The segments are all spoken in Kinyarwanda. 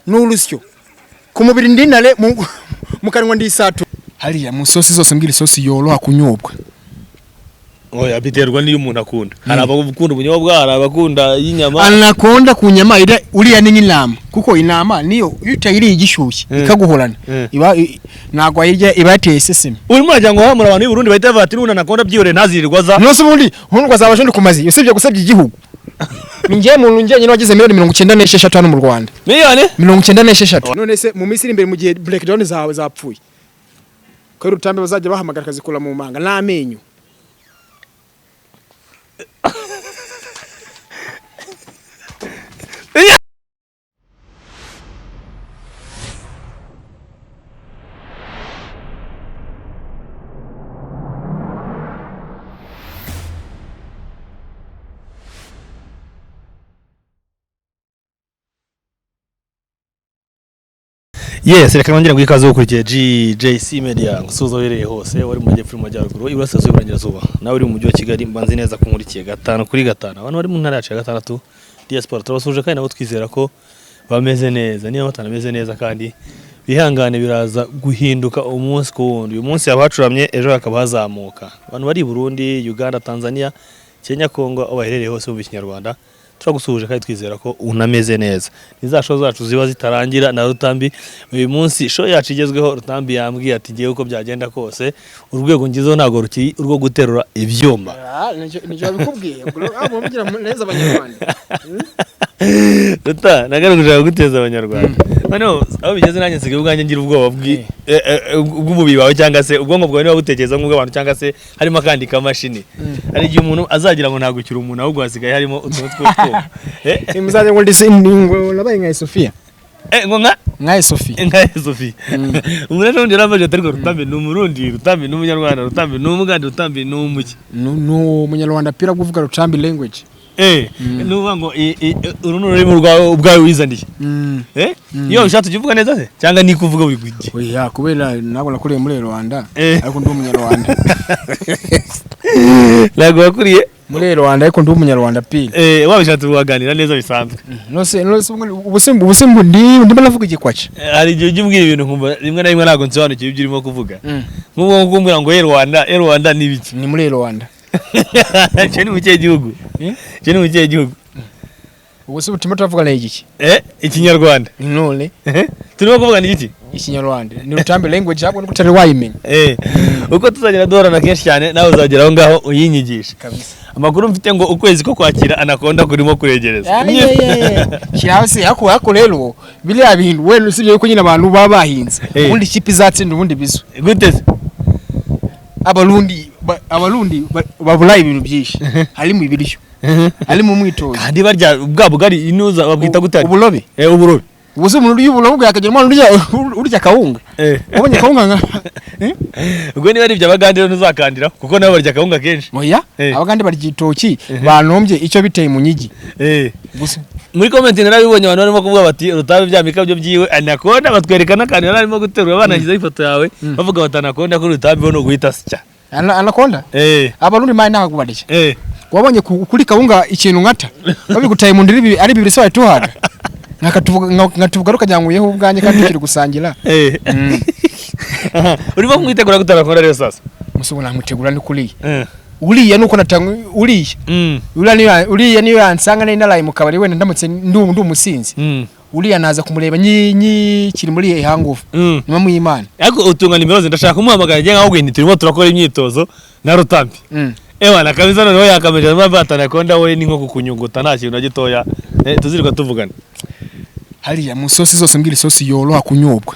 N'urusyo ku mubiri ndinare mu kanwa ndisatu. Hariya mu sosi zose mbwira isosi yoroha kunyobwa. Oya, biterwa n'iyo umuntu akunda. Hari abakunda ubunyobwa, hari abakunda y'inyama. Anakonda ku nyama uriya ni nk'intama, kuko intama niyo iyo utayiriye igishyushye ikaguhorana, iba ntabwo wayirya, iba yateye isesemi. Urimo uragira ngo hamura abantu b'i Burundi bahita bavuga ati nuna anakonda byihoreye ntazirirwa aza. Nose ubundi nkundwa azaba aje kumazi usibye gusebya igihugu. Ni njye muntu njyenyine wagize miliyoni 96 hano mu Rwanda. Miliyoni 96. None se mu minsi iri imbere mu gihe breakdown zawe zapfuye, ko Rutambi bazajya bahamagara akazikura mu manga n'amenyo? Yes, reka nongere ngo ikaze ukurikiye GJC Media, ngusuhuza uherereye hose, wari mu majyepfo, mu majyaruguru, iburasirazuba, iburengerazuba, nawe uri mu mujyi wa Kigali, mbanze neza ko nkurikiye gatanu kuri gatanu. Abantu bari mu ntara yacu ya gatandatu diaspora turabasuhuje kandi nabo twizera ko bameze neza. Niba batanameze neza kandi bihangane, biraza guhinduka umunsi ku wundi. Uyu munsi haba hacuramye, ejo hakaba hazamuka. Abantu bari i Burundi, Uganda, Tanzania, Kenya, Congo, aho baherereye hose bumva ikinyarwanda, turagusuhuje kandi twizera ko unameze neza. Ni za show zacu ziba zitarangira na Rutambi. Uyu munsi show yacu igezweho, Rutambi yambwiye ati ngewe uko byagenda kose urwego ngezeho ntabwo rukiri urwo guterura ibyuma. Nicyo babikubwiye mugira neza abanyarwanda. Ruta, nagaragaje guteza abanyarwanda. Noneho aho bigeze nanjye nsigaye ubwanjye ngira ubwoba bw'umubiri wawe, cyangwa se ubwonko bwawe niba butekereza nk'ubw'abantu, cyangwa se harimo akandi kamashini. Hari igihe umuntu azagira ngo ntabwo ukiri umuntu, ahubwo hasigaye harimo utuntu tw'utwuma. Muzaze ngo ndise ngo nabaye nka Sofia. Ngo nka Nka Sofia. Nka Sofia. Umuntu ejo bundi yarambajije ati ariko Rutambi ni umurundi, Rutambi ni umunyarwanda, Rutambi ni umugande, Rutambi ni umuki? Ni umunyarwanda pira kuvuga Rutambi language. Ni ukuvuga ngo uru ni ururimi rwawe ubwawe wizaniye. Iyo ushatse ujya uvuga neza se cyangwa ni kuvuga buri gihe? Oya, kubera ntabwo nakuriye muri Rwanda, ariko ndi umunyarwanda. Ntabwo wakuriye muri Rwanda, ariko ndi umunyarwanda pira. Wabishatse waganira neza bisanzwe. Nose nose ubu se ndimo navuga igikwaca. Hari igihe ujya umbwira ibintu nkumva rimwe na rimwe ntabwo nsobanukiwe ibyo urimo kuvuga. Nk'ubwo kumbwira ngo Rwanda, Rwanda ni ibiki? Ni muri Rwanda. Icyo ni mu kihe gihugu? Icyo ni mu kihe gihugu? Ubu se turimo turavuga na igiki? Ikinyarwanda. None Turimo kuvuga ni iki? Ikinyarwanda ni Rutambi language, ahubwo nuko utari wayimenya. Uko tuzagenda duhorana kenshi cyane nawe uzagera aho ngaho uyinyigisha. Kabisa. Amakuru mfite ngo ukwezi ko kwakira anakonda kurimo kuregereza. Shyiraho se ako rero biriya bintu wenda usibye yuko nyine abantu baba bahinze, ubundi ikipe izatsinda ubundi bizo. Gute se? Abarundi babura ibintu byinshi, harimo ibiryo, harimo umwitozo. Kandi barya bwa bugari inuza babwita gute? Uburobe. Uburobe. Ubu se umuntu urya uburobe yakagira umwana urya kawunga? Wabonye kawunga nka Ubwo niba ari ibyo abagande rero ntuzakandira kuko nabo barya kawunga kenshi. Oya, abagande barya igitoki banombye icyo biteye mu nyigi. Gusa Muri comment narabibonye abantu barimo kuvuga bati Rutambi bya mikabyo byiwe anakonda, batwereka n'akantu yari arimo guterura banashyizeho ifoto yawe bavuga bati anakonda kuri Rutambi bo ni uguhita sya. Anakonda? Abarundi mani ntabwo barya. Wabonye kuri kawunga ikintu nkata babigutaye mu ndiri ari bibiri se wahita nkatuvuga rukagira ngo ubwanjye kandi tukiri gusangira. Urimo kumwitegura gute anakonda rero sasa? Musubu namwitegura ni kuriya. Uriya nuko natanga uriya. Uriya niyo yansanga nari naraye mu kabari wenda ndamutse ndi umusinzi. Uriya naza kumureba nyikiri muri hangover. Nyuma mu Imana. Ariko utunga nimero ze, ndashaka kumuhamagara njye nkaho gwindi turimo turakora imyitozo na Rutambi. Ewa na kabisa noneho yakameje arimo anakonda we ni nko kukunyuguta nta kintu na gitoya. Tuzirirwa tuvugana. Hariya mu sosi zose mbwira isosi yoroha kunyobwa.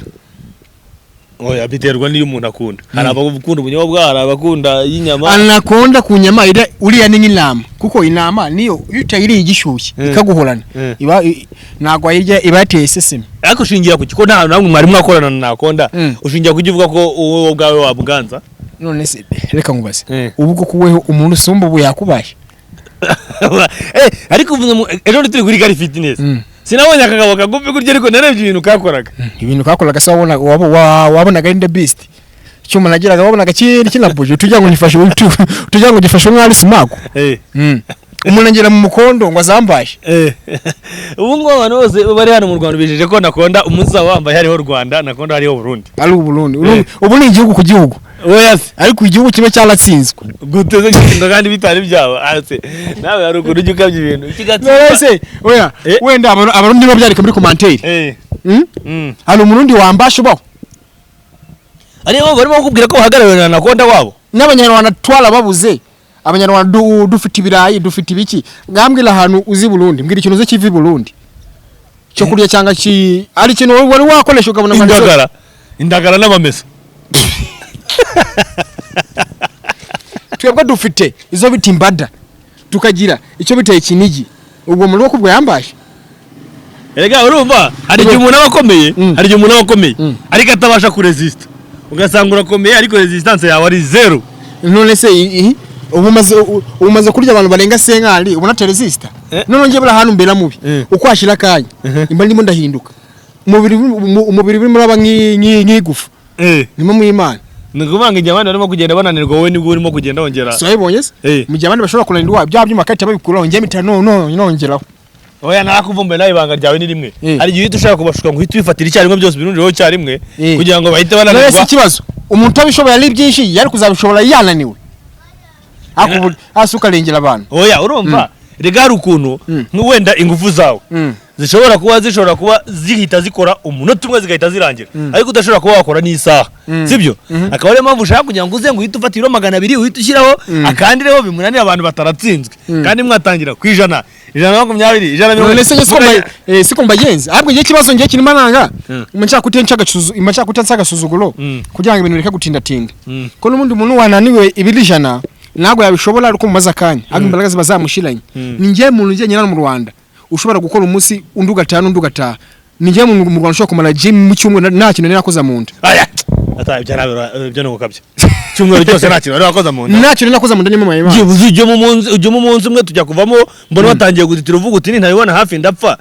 Oya, biterwa n'iyo umuntu akunda. Hari abakunda ubunyobwa, hari abakunda y'inyama. Anakonda ku nyama uriya ni nk'intama, kuko intama niyo iyo utayiriye igishyushye ikaguhorana, iba ntabwo wayirya, iba yateye isesemi. Ariko ushingira ku kiko nta hantu namwe mwari mwakorana na anakonda, ushingira ku uvuga ko wowe ubwawe wabuganza? None se reka nkubaze, ubu bwo kuweho umuntu usumba ubu yakubaye? Ariko ejo turi kuri Gari Fitness. Sinabonye akagabo kagufi gutya, ariko narebye ibintu kakoraga. Ibintu kakoraga se wabonaga ari the beast. Icyuma nagiraga wabonaga kinabuje tujya ngo gifashe tujya ngo gifashe umwari simago. Umuntu angera mu mukondo ngo azambaye. Ubu ngubu abantu bose bari hano mu Rwanda bijeje ko Anaconda umunsi uzaba wambaye hariho Rwanda, Anaconda hariho Burundi. Ari Uburundi. Ubu ni igihugu ku gihugu. Oya se. Ariko igihugu kimwe cyaratsinzwe. Guteze gitsinda kandi bitari byabo. Ase nawe hari ukuntu ujya ukabya ibintu. None se oya, wenda Abarundi babyandika muri commentaire. Hari Umurundi wambasha ubaho? Ariyo barimo kukubwira ko bahagarariwe na Anaconda wabo. N'Abanyarwanda twarababuze. Abanyarwanda dufite ibirayi, dufite ibiki. Ngambwira ahantu uzi Burundi, mbwira ikintu uzi kivi Burundi. Cyo kurya cyangwa ki ari ikintu wari wakoresha ukabona indagara. Indagara n'amamesa. Twebwe dufite izo bita imbada, tukagira icyo bita ikinigi. Ubwo muri wo kubwo yambashe. Erega urumva hari igihe umuntu aba akomeye, hari igihe umuntu aba akomeye ariko atabasha kuresista. Ugasanga urakomeye ariko resistance yawe ari zero. None se ubu umaze kurya abantu barenga senkari ubona teresista? None ngiye bura ahantu mbera mubi. Uko hashira akanya imba ndimo ndahinduka. Umubiri urimo uraba nk'igufa. Nimo mu Imana. Ni ukuvuga ngo igihe abandi barimo kugenda bananirwa wowe nibwo urimo kugenda wongera. So wabibonye se? Mu gihe abandi bashobora kunanirwa bya byuma bakahita babikuraho, njye mpita nongeraho. Oya narakuvumbuye nawe ibanga ryawe ni rimwe. Hari igihe uhita ushaka kubashuka ngo uhite ubifatira icyarimwe byose birundireho icyarimwe kugira ngo bahite None se bananirwa. ikibazo umuntu utabishoboye ari byinshi yari kuzabishobora yananiwe. Ariko hasi ukarengera abantu. Oya urumva rega hari ukuntu wenda ingufu zawe zishobora kuba zihita zikora umunota umwe zigahita zirangira, ariko udashobora kuba wakora n'isaha, sibyo? Akaba ariyo mpamvu ushaka kugira ngo uze ngo uhite ufata ibiro 200 uhite ushyiraho akandireho bimunanire abantu bataratsinzwe, kandi mwatangira ku 100, 120, 150. None se siko mbagenzi. Ahubwo ngiye ikibazo ngiye kirimo nanga imba nshaka kutensa agasuzuguro kugira ngo ibintu bireke gutindatinda. Ko n'ubundi umuntu wananiwe ibiri 100 ntabwo yabishobora ariko mumaze akanya, ahubwo imbaraga ziba zamushiranye. Ni ngiye muntu ngiye nyina mu Rwanda ushobora gukora umunsi undi ugataha n'undi ugataha. Ni ngiye muntu mu Rwanda ushobora kumara gym mu cyumweru nta kintu nari mu nda. Aya ata ibyo nabyo ibyo ni ugukabya. Cyumweru cyose nta kintu wari wakoza mu nda. Nta kintu nakoza mu nda nyuma y'Imana. Byibuze ujye mu munsi umwe tujya kuvamo mbona watangiye gutitira uvuga uti ntabibona hafi ndapfa.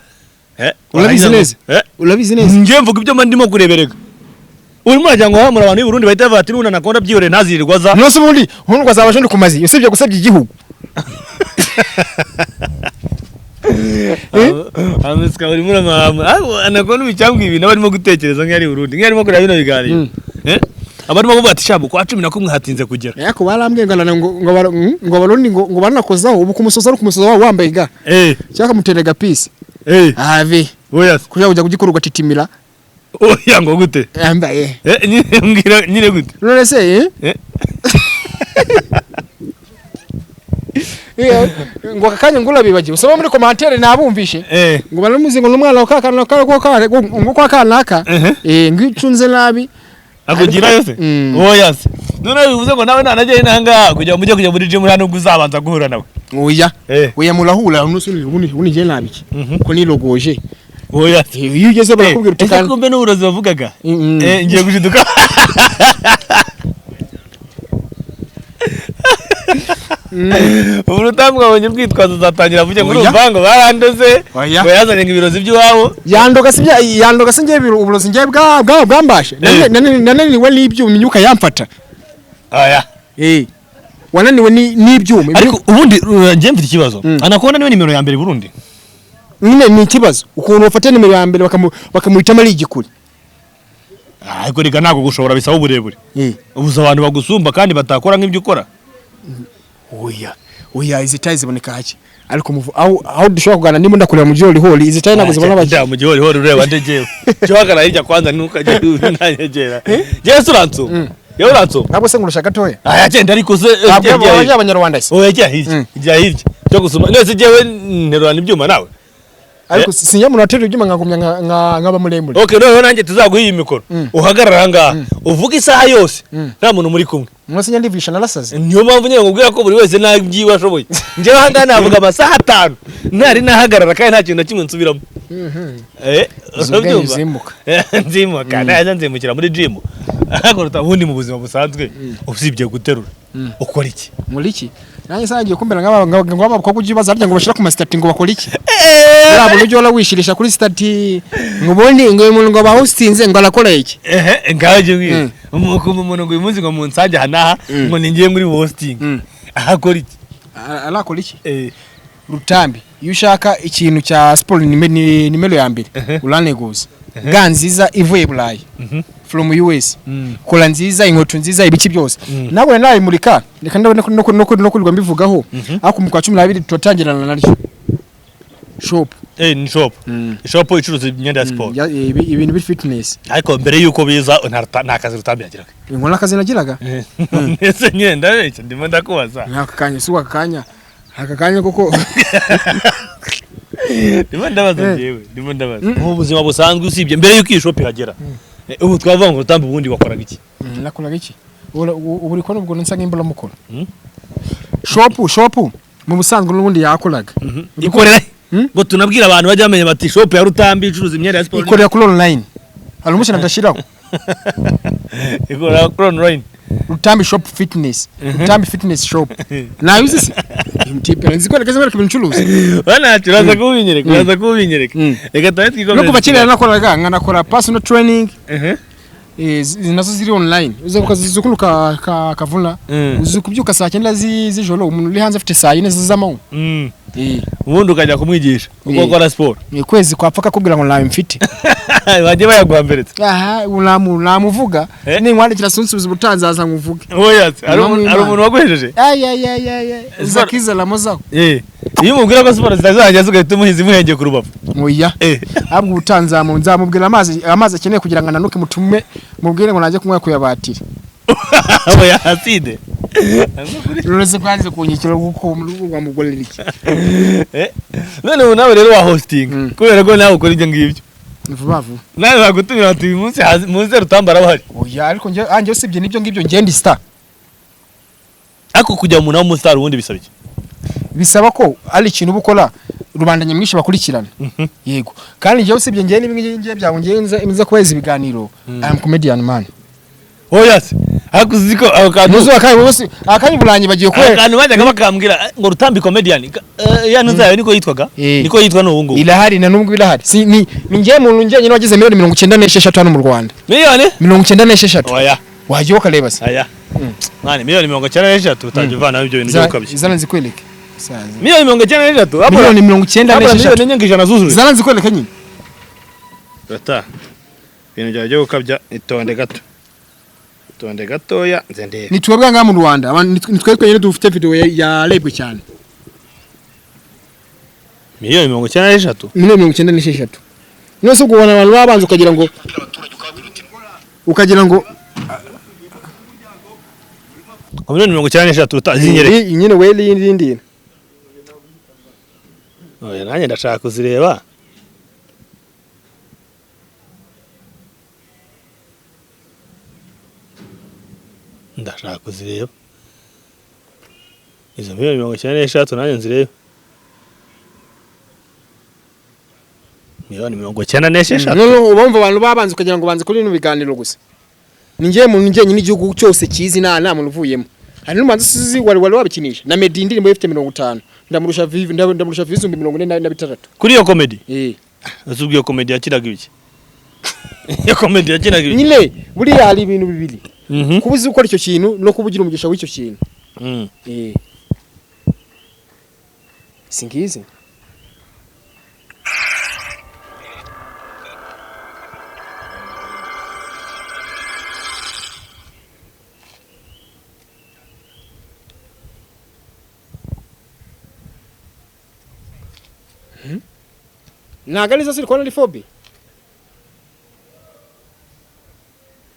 Urabizi neza? Urabizi neza? Ngiye mvuga ibyo mba ndimo kureberega. Urimo uragira ngo hamura abantu b'i Burundi bahita bavuga ati nuna Anaconda byihoreye ntazirirwa aza. None se ubundi nkundwa azaba aje kumazi usibye gusebya igihugu. Amusika urimo uramama. Anaconda ubicyambwa ibintu abarimo gutekereza nk'ari Burundi, nk'arimo kureba bino biganiro. Abarimo kuvuga ati shabu kwa 11 hatinze kugera. Yako barambwiye ngo Abarundi ngo baranakozaho ubu kumusoza ari kumusoza wabo wambaye ga. Cyaka muterega peace. Ave. Oya. Kuja kujya kugikora ugatitimira. Oya ngo gute? Yambaye. Mbwira nyine gute? None se ngo akanya ngo urabibagiwe usoma muri commentaire nabumvishe. Ngo baramuzi ngo n'umwana wa kakana ngo kwa kanaka ngicunze nabi akugira yose. Oya se. None bivuze ngo nawe nanajye inanga kugira mujye kujya muri gym nta nubwo uzabanza guhura nawe. Oya. Oya murahura unusi nje nabiki. Ko nirogoje. Oya. Iyo ugeze barakubwira uti kandi kumbe n'uburozi bavugaga. Ngiye gushiduka. Ubu utamwabonye urwitwazo uzatangira avuge ngo urumva ngo barandoze ngo yazanye ngo ibirozi by'iwabo. Yandoga se yandoga se ngiye uburozi ngiye bwambashe. Nananiwe n'ibyuma imyuka yamfata. Oya. Wananiwe n'ibyuma. Ariko ubundi ngiye mfite ikibazo. Anaconda niwe nimero ya mbere Burundi. Nyine ni ikibazo ukuntu bafata nimero ya mbere bakamuhitamo ari igikuri. Ariko rega ntabwo gushobora bisaba uburebure. Ubuza abantu bagusumba kandi batakora nk'ibyo ukora. Oya. Oya izi tayi ziboneka hake. Ariko aho dushobora kugana ndimo ndakureba mu gihori hori izi tayi ntabwo zibona bake. Mu gihori hori ureba ndegewe. Cyo hagara hirya kwanza ntukajye unanyegera. Jewe uransumba. Yewe uransumba. Ntabwo se ngurusha gatoya. Aya genda ariko se ntabwo abanyarwanda se. Oya jya hirya. Jya hirya. Cyo gusumba. Nese jewe nterurana ibyuma nawe. Ariko sinya umuntu aterura ibyuma nkagumya nkaba muremure. Okay noneho nanjye tuzaguha iyi mikoro. Uhagarara aha ngaha. Uvuga isaha yose. Nta muntu muri kumwe. Mwese njya ndivisha narasaze. Niyo mpamvu nyine nkubwira ko buri wese ntabyiwe ashoboye. Njyewe aha ngaha navuga amasaha 5. Ntari nahagarara kandi nta kintu na kimwe nsubiramo. Urabyumva? Nzimuka. Najya nzimukira muri gym. Ariko ubundi mu buzima busanzwe usibye guterura. Ukora iki? Muri iki? Nanjye sangiye kumbera ngaba abakobwa ujye baza harya ngo bashira ku ma stati ngo bakora iki? Urabo ujye ora wishirisha kuri stati ngo ubundi ngo uyu muntu ngo bahostinze ngo arakora iki? Ngaje ngwi. Umuntu ngo uyu munsi ngo munsange aha naha ngo ningiye muri hosting. Akora iki? Arakora iki? Rutambi, iyo ushaka ikintu cya siporo nimero ya mbere, uraneguza ga nziza ivuye Burayi, from US, kora nziza, inkweto nziza, ibiki byose. Ntabwo nayimurika, reka ndabona no kurirwa mbivugaho, ariko mu kwa 12 turatangirana naryo shop. Ni shop, shop icuruza imyenda ya siporo. Ibintu biri fitness. Ariko mbere yuko biza nta kazi Rutambi yagiraga? Inkora akazi nagiraga. Ndetse nyine ndabeshya, ndimo ndakubaza. Aka kanya si aka kanya, aka kanya koko. Ndimo ndabaza njyewe, ndimo ndabaza mu buzima busanzwe, usibye mbere yuko iyi shop ihagera. Ubu twavuga ngo Rutambi ubundi wakoraga iki? Nakoraga iki? Ubu uri kubona ubwo nsa nk'imburamukoro. Shop mu busanzwe n'ubundi yakoraga. Ikorera ngo tunabwire abantu bajya bamenya bati shop ya Rutambi icuruza imyenda ya siporo. Ikorera kuri online, hari umunsi ndashyiraho. Ikorera kuri online. Rutambi shop fitness, Rutambi fitness shop, nayo uzi se mutipe nzi ko reka ibintu ncuruza. Bana, uraza kubinyereka, uraza kubinyereka. Reka tabe No twikomereze. kuva kera nakoraga, nkanakora personal training. Nazo ziri online, uza ukaziza ukuntu kavuna. Uzi kubyuka saa 9 z'ijoro, umuntu uri hanze afite saa 4 z'amanywa. Ubundi ukajya kumwigisha uko ukora siporo. Ni kwezi kwapfa akakubwira ngo ntayo mfite. Bajye bayaguha mberetse. Aha ubu namuvuga. Ninkwandikira sinsubiza, ubutanzaza nkuvuge. Oya se, hari Mwami hari Imana. umuntu waguhejeje? Ayayayaya, uza kiza mozaho. Iyo umubwira ko siporo zitazajya, ugahita umuhiza imuhengeye ku rubavu. Oya. Ahubwo ubutanzamu nzamubwira amazi akeneye kugira ngo ananuke, mutume mubwire ngo najye kunywa kuyabatira. Oya, acide. Rureze kwanze kunyikira kuko wamugorera iki? None ubu nawe rero wa hosting, kubera ko nawe ukora ibyo ngibyo. Ni vuba vuba. Nawe bagutumira bati uyu munsi muze Rutambi arabahari. Oya, ariko njye anjye usibye n'ibyo ngibyo ngenda star. Ariko kujya mu nawe umustar ubundi bisaba iki? Bisaba ko ari ikintu uba ukora rubanda nyamwinshi bakurikirana. Yego, kandi njyewe usibye njyewe n'ibingi ngiye byawe, njyewe nza kubaheza ibiganiro. I am comedian man. Oya se, ariko uzi ko ako kantu Muzi wa kayi bose akanya burangi bagiye ako kubera kantu bajyaga bakambwira ngo Rutambi comedian. Ya ntuzayo niko yitwaga? Niko yitwa n'ubu ngubu? Irahari, na nubwo irahari. Si ni njyewe muntu njyenyine wagize miliyoni 96 hano mu Rwanda. Miliyoni? 96. Oya. Wajya ukareba se. Aya mwana, miliyoni 93 utajya uvanaho ibyo bintu byo gukabya. Zana nzikwereke. Saza. Miliyoni 93? Miliyoni 96. Miliyoni enye ngo 100 zuzuye. Zana nzikwereke nyine. Rata, ibintu byawe byo gukabya, itonde gato, itonde gatoya nze ndebe. Ni twebwe ngaha mu Rwanda abantu, ni twebwe twenyine dufite video yarebwe cyane. Miliyoni 93? Miliyoni 96. None se ubwo ubona abantu babanza ukagira ngo Miliyoni 93 utazinyereka. Iyi nyine we y'indi. Oya, nanjye ndashaka kuzireba. Ndashaka kuzireba izo miliyoni 93, nanjye nzirebe. Miliyoni 96. Noneho ubumva abantu babanza ukagira ngo banze kuri bino biganiro gusa. Ni njyewe muntu njyenyine igihugu cyose kizi, nta muntu uvuyemo. Hari n'umuhanzi usizi wari wabikinisha na Meddy, indirimbo ye ifite 50, ndamurusha vivi, ndamurusha vivi 46,000. Kuri iyo comedy? Eh. Ese ubwo iyo comedy yakinaga ibiki? Iyo comedy yakinaga ibiki? Nyine buriya hari ibintu bibiri: kuba uzi gukora icyo kintu no kuba ugira umugisha w'icyo kintu. Eh, singizi. Ntabwo arizo ziri kubona ari fobi.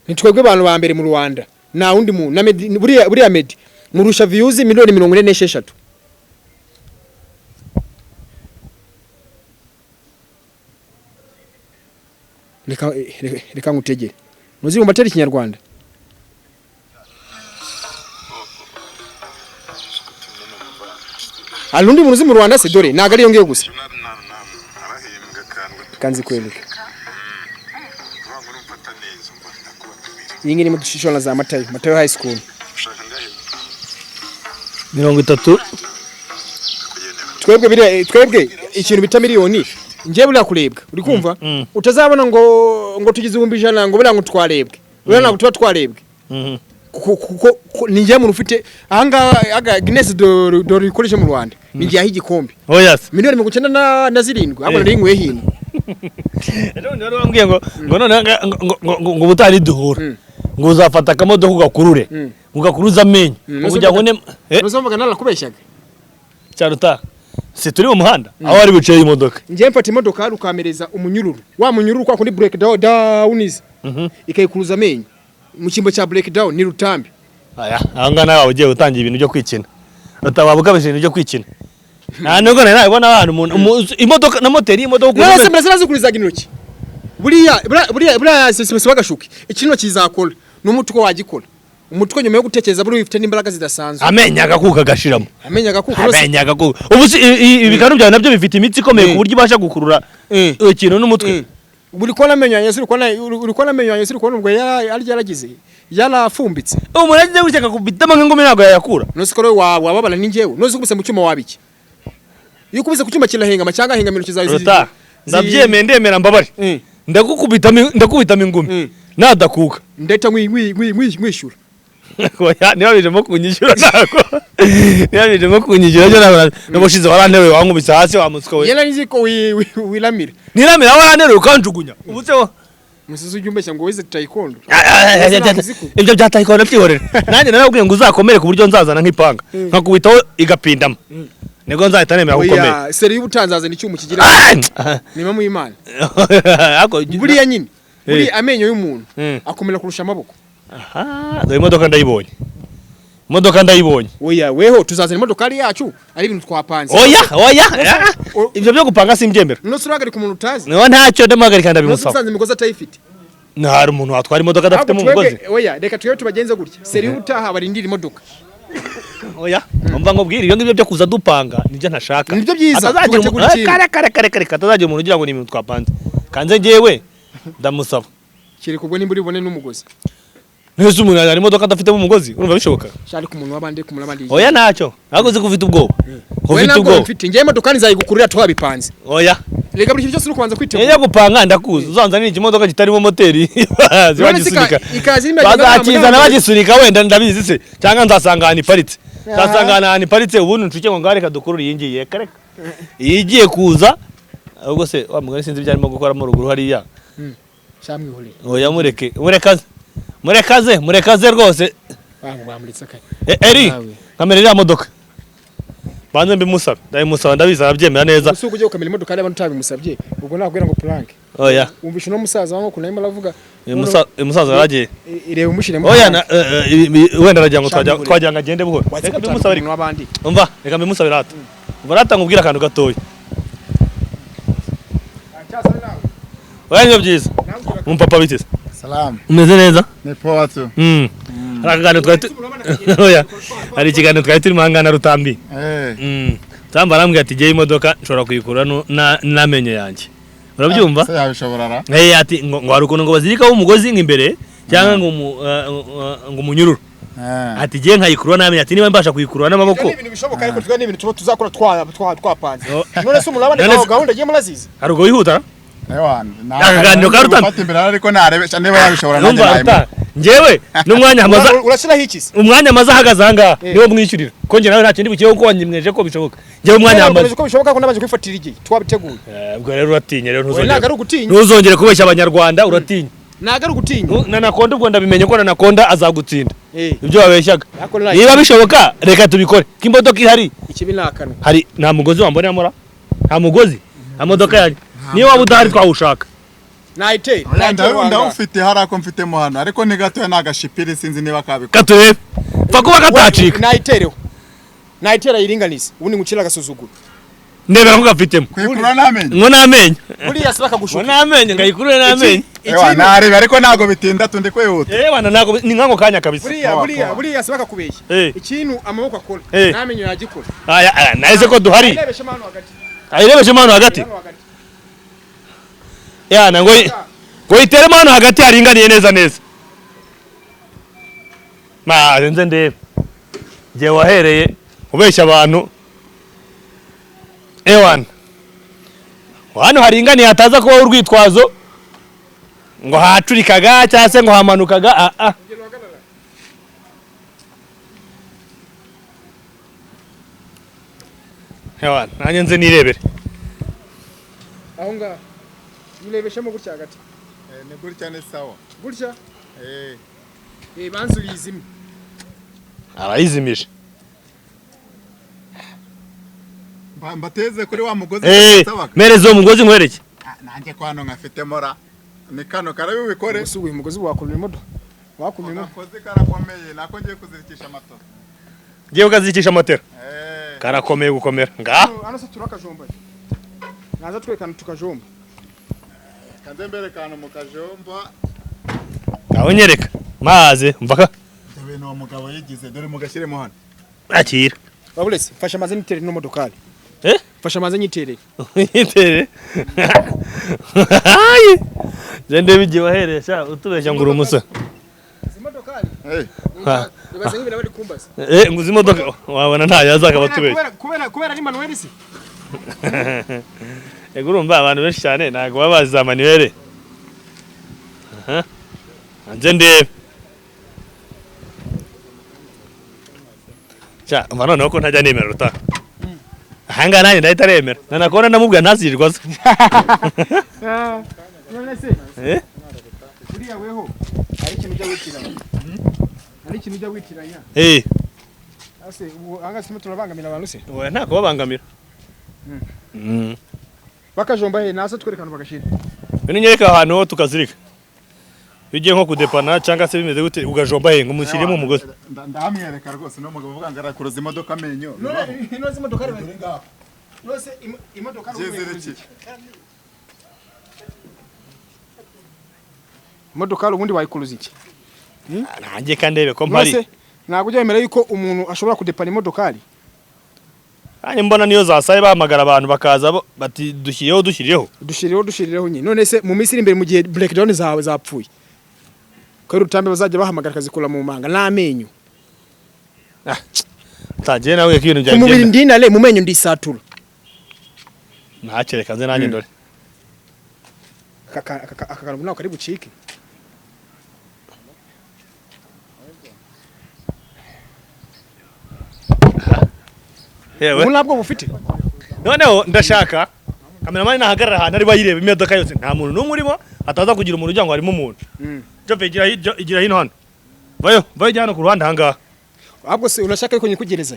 Ni twebwe abantu ba mbere mu Rwanda, nta wundi muntu na Meddy. Buriya Meddy murusha views miliyoni 46. Reka ngutegere muzi mu bateri Ikinyarwanda. Hari undi muntu uzi mu Rwanda se? Dore ntabwo ariyo ngiyo gusa. Kanzi kwereka iyi ngiyi irimo dushishona za Matayo High School. 30. Twebwe biriya, twebwe ikintu bita miliyoni, njyewe buriya kurebwa, uri kumva, utazabona ngo tugize 100,000 ngo buriya ngo twarebwe, buriya ntabwo tuba twarebwe. Kuko ni njyewe muntu ufite ahangaha aga Guinness do ikoresha mu Rwanda. Ningiye igikombe. Oya se. 97 miliyoni, ahubwo nari nkwiye hino. Ejo bundi wari wambwiye ngo none ngo ubutaha niduhura ngo uzafata akamodoka ugakurure, ngo ugakuruze amenyo, ngo kugira ngo ne Ntuzumvaga narakubeshyaga. Cyaruta si turi mu muhanda aho wari wicaye imodoka. Njye mfata imodoka ukamereza umunyururu, wa munyururu kwa kundi break down iza ikayikuruza amenyo, mu cyimbo cya break down ni rutambi. Aya aho ngaho nawe waba ugiye gutangira ibintu byo kwikina, waba ukabije ibintu byo kwikina. Nta nubwo nari nabibona ahantu umuntu imodoka na moteri y'imodoka ukuntu None se imeze. mbere zirazikurizaga intoki? Buriya buriya buriya si bagashuke, ikino kizakora n'umutwe wagikora, umutwe nyuma yo gutekereza buriya ufite n'imbaraga zidasanzwe. Amenyo agakuka agashiramo. Amenyo agakuka rwose. Amenyo agakuka. Ubu si ibikanu byawe nabyo bifite imitsi ikomeye ku buryo ibasha gukurura ikintu n'umutwe? Uri kubona amenyo yanjye se? Uri kubona amenyo yanjye se? Uri kubona ubwo yari yaragize, yarafumbitse? Umuntu agize gutya akakubitamo nk'ingumi ntabwo yayakura. None se ko rero wababara ni njyewe? None se ukubise mu cyuma wabiki? Iyo ukubise ku cyuma kirahengama cyangwa hengama intoki zawe Ruta, ndabyemeye, ndemera mbabare. Ndakubitamo ingumi nadakuka. Ndahita nkwishyura. Oya, niba bijemo kunyishyura, ntabwo niba bijemo kunyishyura byo ntabwo. N'ubushize waranteruye wankubise hasi wa muswa we. Njye nari nzi ko wiramira. Niramira? Waranteruye ukanjugunya, ubu se Umusizi ujya umbeshya ngo wize taekwondo. Ibyo bya taekwondo byihorera. Nanjye narababwiye ngo uzakomere ku buryo nzazana nk'ipanga nkakubitaho igapindamo, nibwo nzahita nemera ko ukomeye. Oya, seri y'ubutanzazana icyuma kigira nima mu Imana. Buriya nyine buriya amenyo y'umuntu akomera kurusha amaboko. Aha dore imodoka ndayibonye, imodoka ndayibonye. Oya, weho tuzazana imodokari yacu ari ibintu twapanze. Oya, ibyo byo gupanga simbyemera. None se urahagarika umuntu utazi? Niba ntacyo ndamuhagarika None se ndabimusaba. usanze imigozi atayifite? Hari umuntu watwara imodoka adafitemo Ahubwo umugozi? Oya, reka twebwe tubagenze gutya, seri y'ubutaha barindira imodoka. Oya, umva nkubwire, ibyo ngibyo byo kuza dupanga nibyo ntashaka. Nibyo byiza, Hatazagira tugategura ikintu. Kare kare kare kare, hatazagira umuntu ugira ngo ni ibintu twapanze. Kanze njyewe ndamusaba. Kereka ubwo nimba uri bubone n'umugozi. Ntese umuntu yajyana imodoka adafitemo umugozi? Urumva bishoboka? Shari ku muntu w'abandi, ku muntu w'abandi. Oya, ntacyo, ntabwo uzi ko ufite ubwoba, ko Oya, ufite ntabwo ubwoba. mfite. Njyewe imodoka nzayigukurira twabipanze. Oya. Reka, buri kintu cyose uri kubanza kwitegura. Niyo gupanga ndakuzi, uzanzanira ikimodoka kitarimo moteri. None se bagisunika. Ikaza irimo Bazakizana bagisunika wenda, ndabizi se, cyangwa nzasanga ahantu iparitse, nzasanga ahantu iparitse, ubundi nshuke ngo ngaho reka dukurure iyi ngiyi. Reka reka, iyi igiye kuza ahubwo se wa mugani sinzi ibyo arimo gukoramo ruguru hariya. Cyamwihorera. Oya, mureke, murekaze, murekaze, murekaze rwose. Bamuritse kare. Eri Nawe. Kamera iriya modoka banze mbimusabe, ndabimusaba, ndabizi arabyemera neza. Gusa ujye ukamera imodoka y'abantu utabimusabye, ubwo nakubwira ngo prank. Oya. Wumvishe uno musaza wangu ukuntu arimo aravuga. Uyu musaza yaragiye. Ireba umushyiremo. Oya, wenda aragira ngo Shamwihorera. twagira ngo agende buhoro. Watse Reka gutanga mbimusabe ariko. umuntu w'abandi. Umva, reka mbimusabe rata. Umva rata, nkubwire akantu gatoya. Oya, nibyo byiza. Umupapa biteze. Salamu. Umeze neza? Ni poa tu. Hari akaganiro twari oya, hari ikiganiro twari turimo ahangaha na Rutambi. Rutambi arambwira ati jyewe imodoka nshobora kuyikura n'amenyo yanjye, urabyumva? Se yabishobora ra? Ati ngo hari ukuntu ngo bazirikaho umugozi nk'imbere cyangwa ngo umunyururu. Ati jyewe nkayikurura n'amenyo, ati niba mbasha kuyikurura n'amaboko. Ibyo ni ibintu bishoboka, ariko twe ni ibintu tuba tuzakora twapanze. Oh. None se umuntu abandi gahunda agiye murazizi? Hari ubwo wihuta. Ewan. Akaganiro ka Rutambi. Gufata imbere ariko narebesha niba yabishobora nanjye Numva nayimuha. Ruta, njyewe n'umwanya hamaze Urashyiraho iki se? Umwanya amaze ahagaze ahangaha Eh. niwo mwishyurira, ko njye nawe nta kindi bukiyeho kuko wanyimweje ko bishoboka. Njyewe umwanya hamaze ko bishoboka ko nabanje kwifatira igihe twabiteguye. Ubwo rero uratinya rero. Oya, ntabwo ari ugutinya. Ntuzongere kubeshya Abanyarwanda, uratinya. Ntabwo ari ugutinya. Nanakonda ubwo ndabimenye ko Nanakonda azagutsinda. Ibyo wabeshyaga. Ariko nta- Niba bishoboka reka tubikore ko imodoka ihari. Ikibi ni akanwa. Hari nta mugozi wambonera? Nta mugozi, nta modoka yanjye, niyo waba udahari twawushaka. Nayitera. Oya, ndawufite, hari ako mfitemo hano ariko ni gatoya, ni agashipiri, sinzi niba kabikora. Katurebe, pfa kuba katacika. Nayitereho, nayitera yiringanize, ubundi ngucira agasuzuguro. Ndebera ko gafitemo. Kwikurura n'amenyo. Ngo n'amenyo. Buriya se Ngo bakagushuka. n'amenyo, ngayikurure n'amenyo. Ewa, narebe ariko ntabwo bitinda, tundi kwihuta. Eh bana, ntabwo ni nkango kanya kabisa. Buriya Poa, buriya poa. buriya se bakakubeshya. Ikintu amaboko akora n'amenyo yagikora. Aya aya, nahise ko duhari. Ayirebeshe hano hagati. Ayirebeshe hano hagati. Hano hagati. Yana ngo yiteremo hano hagati haringaniye neza neza. Ma nze ndebe igihe wahereye ubeshya abantu. Ewana, hano haringaniye, hataza kubaho urwitwazo ngo hacurikaga cyangwa se ngo hamanukaga. Ah ah. Ugera uhagarara. Ewana, nanjye nze nirebere. Aho ngaho nirebeshemo gutya hagati. Ni gutya, ni sawa. Gutya. Eh. Banza uyizime. Arayizimije. Mbateze kuri wa mugozi. Mereza uwo mugozi nkwereke. Nanjye ko hano nkafitemo ra. Ni kano karabi ubikore. Ubu uyu mugozi wakurura imodoka. Wakurura imodoka. Akagozi karakomeye, nako ngiye kuzirikisha amatora. Ngiye kuzirikisha matera. Karakomeye gukomera. Nga. Hano se turakajomba. Naza twerekana tukajomba. Kanze mbere kano mu kajomba. Ngaho nyereka. Maze mvaka. Ibintu uwo mugabo yigize dore mugashyiremo hano. Akira. Babuletse fasha amaze niterere no modokari. Fasha amaze nyiterere. Nyitere. Ayi. Zende bigiye waheresha utubeshya ngo uri umusore. Izi modokari. Ibaze nk'ibintu bari kumbaza. Ngo izi modoka wabona nta yazaka batubeshya. Kubera ari manuel se. Ego urumva abantu benshi cyane ntago baba bazi za manuel. Nje ndebe. Cha, mba noneho ko ntajya nemera ruta. Ahanga nanjye ndahita remera. Nanakora ndamubwira ntazirirwa aza. None se? Uriya weho hari ikintu ujya witiranya. Hari ikintu ujya witiranya. Ase ubu ahanga simo turabangamira abantu se? Oya nta kubabangamira. Bakajomba he naza twerekana bagashira. Bino nyereka ahantu ho tukazirika. Bigiye nko kudepana cyangwa se bimeze gute ugajomba he ngo mushyiremo umugozi. Ndamwereka rwose no mugabo uvuga ngo arakuruza imodoka amenyo. None ino imodoka ari nose imodoka imodoka ubundi wayikuruza iki? Nanjye kandebe ko mpari. Ntabwo ujya wemera yuko umuntu ashobora kudepana imodokari. Nanjye mbona niyo zasaye bahamagara abantu bakaza bati dushyiriyeho dushyiriyeho. Dushyiriyeho nyine. None se mu minsi iri imbere mu gihe breakdown zawe zapfuye. Ko rutambe bazajya bahamagara akazikura mu manga n'amenyo. Tagiye nawe ko ibintu byawe. Ku mubiri ndinale mu menyo ndisatura. Ntakereka nze nanjye ndore. Aka kantu nako kari bucike. Yewe. Ubu ntabwo bufite. Noneho ndashaka kameramani nahagarara ahantu ari bayireba imodoka yose nta muntu n'umwe urimo ataza kugira umuntu ujya ngo harimo umuntu. Jope igira hino hano. Vayo ijya hano ku ruhande ahangaha. Ahubwo se urashaka ariko nyikugereza.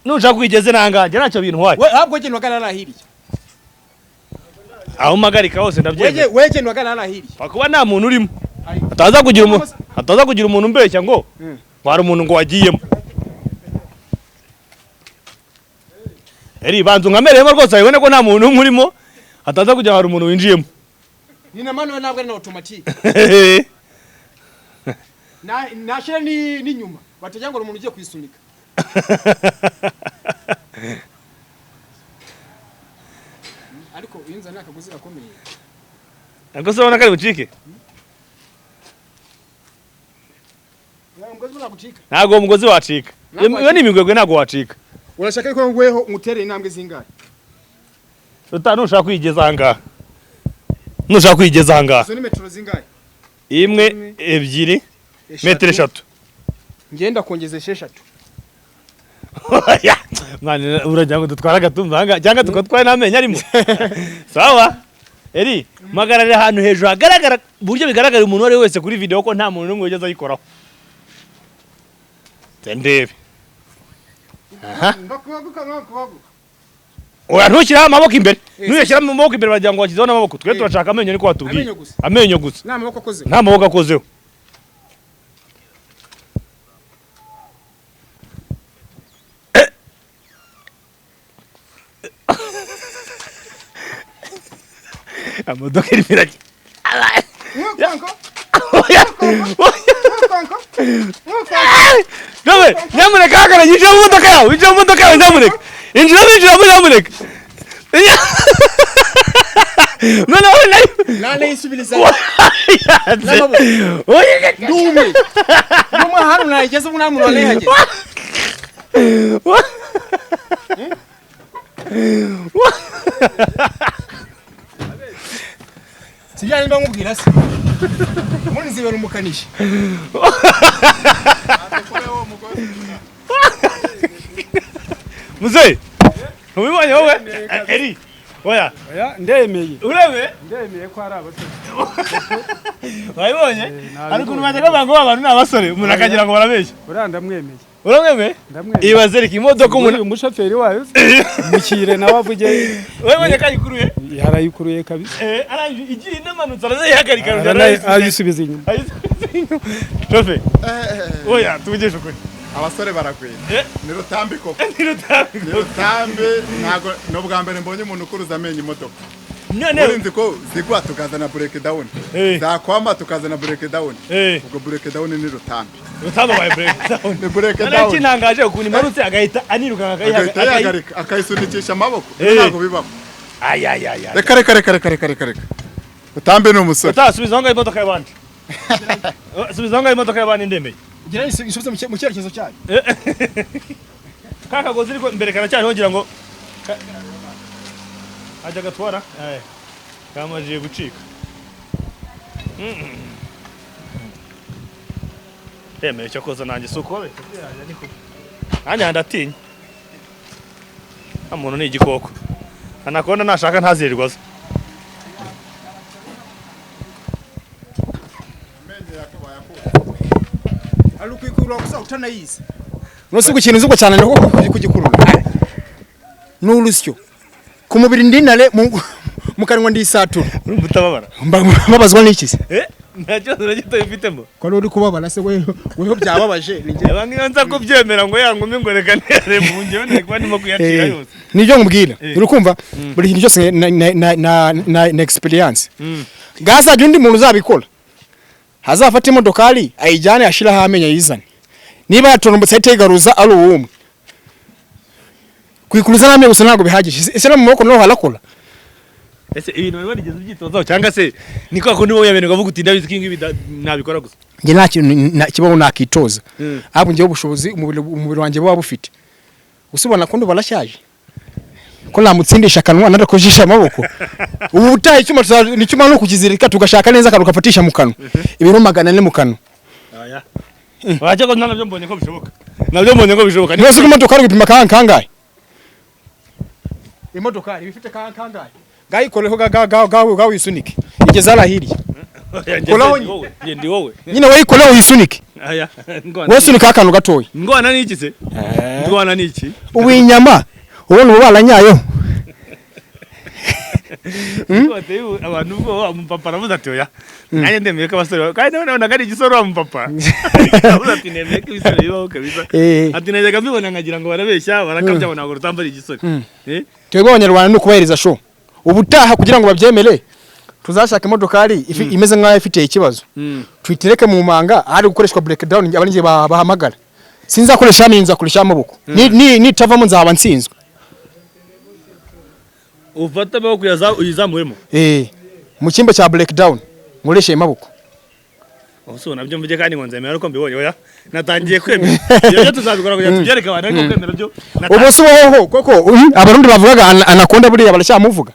Nushaka kwigeze nanga njye ntacyo bintu waye. We ahubwo genda uhagarara hirya. Aho magarika hose ndabyemera. Wewe genda uhagarara hirya. Kuba nta muntu urimo. Ataza kugira umuntu ataza kugira umuntu umbeshya ngo hari umuntu ngo wagiyemo. Eri banzu nkamereyemo rwose ayibone ko nta muntu umurimo ataza kujya hari umuntu winjiyemo. Ni na manuel ntabwo ari na automatique. Na nashira ni ninyuma batajya ngo umuntu ugiye kwisunika. Ariko uyinza nakaguzi gakomeye. Nako se ubona kari bucike? Umugozi ntabwo. Ntabwo umugozi wacika. Iyo ni imigwegwe ntabwo wacika. Urashaka ko ngweho ngutere intambwe zingahe? Ruta nushaka kwigeza ahangaha. Nushaka kwigeza ahangaha. Izo ni metero zingahe? 1 2 metero 3. Ngenda kongeza 6. Mwana urajya ngo dutwara agatumba ahangaha cyangwa tukatwara n'amenyo arimo. Sawa? Eri magarare ahantu hejuru hagaragara buryo bigaragara umuntu wari wese kuri video ko nta muntu n'umwe wigeze ayikoraho. Tendebe. Aha. Oya ntushyira amaboko imbere. Nuyashyira amaboko imbere bagira ngo washyizeho n'amaboko. Twe turashaka amenyo niko watubwiye. Amenyo gusa. Nta maboko akozeho. Nta maboko akozeho. Amodoka iri miraki. Nawe nyamuneka hagarara yinjira mu modoka yawe, injira mu modoka yawe nyamuneka. Injiramo nyamuneka. Noneho nane yisubiriza. Ndumwe. Ndumwe hano nayigeze ubu nta muntu wanayihageze. Sijya nimba nkubwira se. Ubundi nzibera umukanishi. Muzehe. Ntubibonye wowe Eri? Oya. Oya, ndemeye. Urebe. Ndemeye ko ari abasore. Wabibonye? Nabibonye. Ariko ukuntu bajyaga bavuga ngo abantu ni abasore, umuntu akagira ngo barabeshya. Uriya ndamwemeye. Uramwemeye? Ndamwemeye. Ibaze reka imodoka umuntu Uyu mushoferi wayo mukire nawe avuge. Wabibonye ko ayikuruye? Yarayikuruye kabisa. Arangije igiye inamanutse arayihagarika. Ayisubiza inyuma. Shofe, oya, tuvugishe ukuri. Abasore baragwira. Ni Rutambi koko. Ni Rutambi. Ni Rutambi, ntago ni ubwa mbere mbonye umuntu ukuruza amenyo imodoka. None Urinzi ko zigwa tukazana break down. Zakwama tukazana break down. Ubwo break down ni Rutambi. Rutambi abaye break down. Ni break None down. ikintangaje ukuntu imanutse agahita anirukanka Agahita yihagarika, akayisunikisha amaboko. Ntabwo bibaho. Ay ay ay ay. Reka reka reka reka reka reka reka. Rutambi ni umusore. Utasubiza aho ngaho imodoka y'abandi. Subiza aho ngaho imodoka y'abandi, ndemeye. Gira isubize mu cyerekezo cyayo. Ka kagozi ariko imbere karacyariho, ngira ngo ajya gatwara kamajije gucika. Ndemeye cyo koza nanjye si uko nanjye ndatinya. Nta muntu ni igikoko. Anakonda nashaka ntazirirwa aza. Amenyo yakabaye akura. Ari ukwikurura gusa utanayizi. Nose ikintu uzi cyane ni uko kugikurura. Ni urusyo. Ku mubiri ndinare, mu kanwa ndisatura. Urumva utababara? Mbabazwa n'iki se? Nta kibazo na gito bifitemo. Ko ari uri kubabara se weho byababaje ni njye. Aba ngiyo nza kubyemera ngo yangume ngo reka ntere mu njyewe nari kuba ndimo kuyacira yose. Nibyo nkubwira. Uri kumva buri kintu cyose na experience. Gazajya undi muntu uzabikora. Hazafata imodokari ayijyane ashiraho amenyo ayizane. Niba yatonombotse ahite ayigaruza ari uwumwe. Kwikuruza n'amenyo gusa ntabwo bihagije. Ese no mu maboko naho harakora? Ese ibintu wari warigeze ubyitozaho cyangwa se ni kwa kundi wowe yamenye ukavuga uti ndabizi ko ibi ngibi nabikora gusa? Njye nta kintu kibaho nakitoza. Ahubwo njyewe ubushobozi umubiri wanjye buba bufite. Gusa ubona ko barashaje. Ko namutsindisha akanwa nadakojesha amaboko. Ubu utaha icyuma ni icyuma no kukizirika tugashaka neza akantu kafatisha mu kanwa. Ibiro 400 mu kanwa. Oya. Wajya ko nabyo mbonye ko bishoboka. Nabyo mbonye ko bishoboka. Niba se imodoka ari gupima kangahe? Imodoka ibifite kangahe? Gayikoreho ga ga ga ga wisunike. Igeze arahiriye. Koraho wowe, ndi wowe. Nyine wayikoreho wisunike. Aya. Wewe sunika akantu gatoya. Ngwana niki se? Ngwana niki? Ubu inyama ubona ubu baranyayeho. Abantu ubwo umupapa aravuze ati oya. Nanjye ndemeye ko abasore kandi none nabonaga ari igisore wa mupapa. Aravuze ati nemeye ko ibisore bibaho kabisa. Ati najyaga mbibona nkagira ngo barabeshya, barakabya ngo ntabwo Rutambi ari igisore. Twebwe Abanyarwanda ni ukubahiriza show. Ubutaha kugira ngo babyemere tuzashaka imodokari imeze nk'aho ifite ikibazo. Tuyitereke mu manga ahari gukoreshwa break down abandi bahamagara. Sinzakoresha amenyo, nzakoresha amaboko. Nitavamo nzaba nsinzwe. Ufata amaboko uyizamuremo. Mu cyimbo cya break down nkoreshe amaboko. Ubu nabyo mvuge kandi ngo nzemera ariko mbibonye oya. Natangiye kwemera. Ibyo tuzabikora kugira tubyereke abantu ariko kwemera byo. Ubu si wowe koko Abarundi bavugaga Anaconda buriya baracyamuvuga.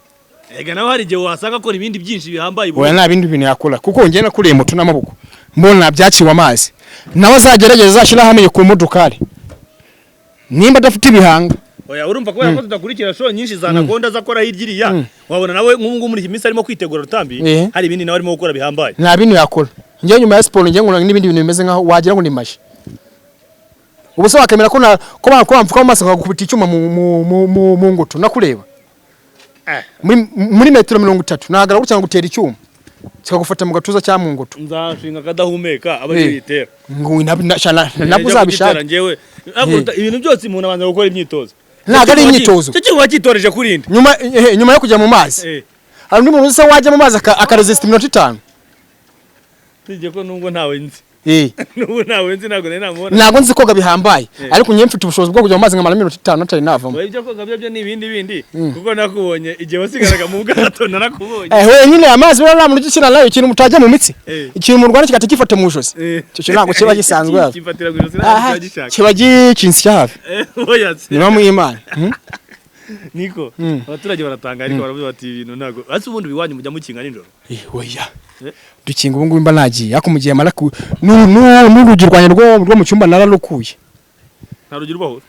Ega nawe hari igihe wasanga akora ibindi byinshi bihambaye. Oya nta bindi bintu yakora kuko njye nakuriye moto n'amaboko. Mbona byaciwe amazi. Nawe azagerageza azashyiraho amenyo ku modokari. Nimba adafite ibihanga. Oya urumva kubera ko tudakurikira show nyinshi za Anaconda zakora hirya iriya. Wabona nawe nk'ubu ngubu muri iyi minsi arimo kwitegura Rutambi, hari ibindi nawe arimo gukora bihambaye. Nta bintu yakora. Njye nyuma ya siporo njye nkora n'ibindi bintu bimeze nkaho wagira ngo ni maji. Ubu se wakemera ko ko bamfuka mu maso bakagukubita icyuma mu ngutu nakureba. Muri metero 30 nahagara gutya ngutera icyuma kikagufata mu gatuza cyangwa mu ngutu. Nzashinga akadahumeka aba yitera. Ngo nabwo uzabishaka. Njyewe ibintu byose umuntu abanza gukora imyitozo. Ntabwo ari imyitozo. Cyo cyuma cyitoreje kurinde. Nyuma yo kujya mu mazi. Hari undi muntu usa wajya mu mazi akaresist iminota 5. Tijye ko nubwo ntawe nzi. Nubwo ntawe nzi ntabwo nari namubona. Ntabwo nzi koga bihambaye. Ariko njye mfite ubushobozi bwo kujya mu mazi nkamara iminota 5 ntari navamo. Ibyo koga byo ni ibindi bindi kuko nakubonye igihe wasigaraga mu bwato narakubonye. Wenyine amazi buriya nta muntu ugikina nayo, ikintu mutajya mu mitsi. Ikintu mu Rwanda kigahita gifata mu ijosi. Icyo kintu ntabwo kiba gisanzwe. Kifatira mu ijosi ntabwo kiba gishaka. Kiba gicinsi cyahafi. Ni mpamvu y'Imana. Niko abaturage baratanga ariko baravuga bati ibintu ntago. Ese ubundi biwanyu mujya mukinga nijoro? Oya. Dukinga ubu ngubu mba nagiye ariko mu gihe mara n'urugi rwanjye rwo mu cyumba nararukuye. Nta rugi rubaho?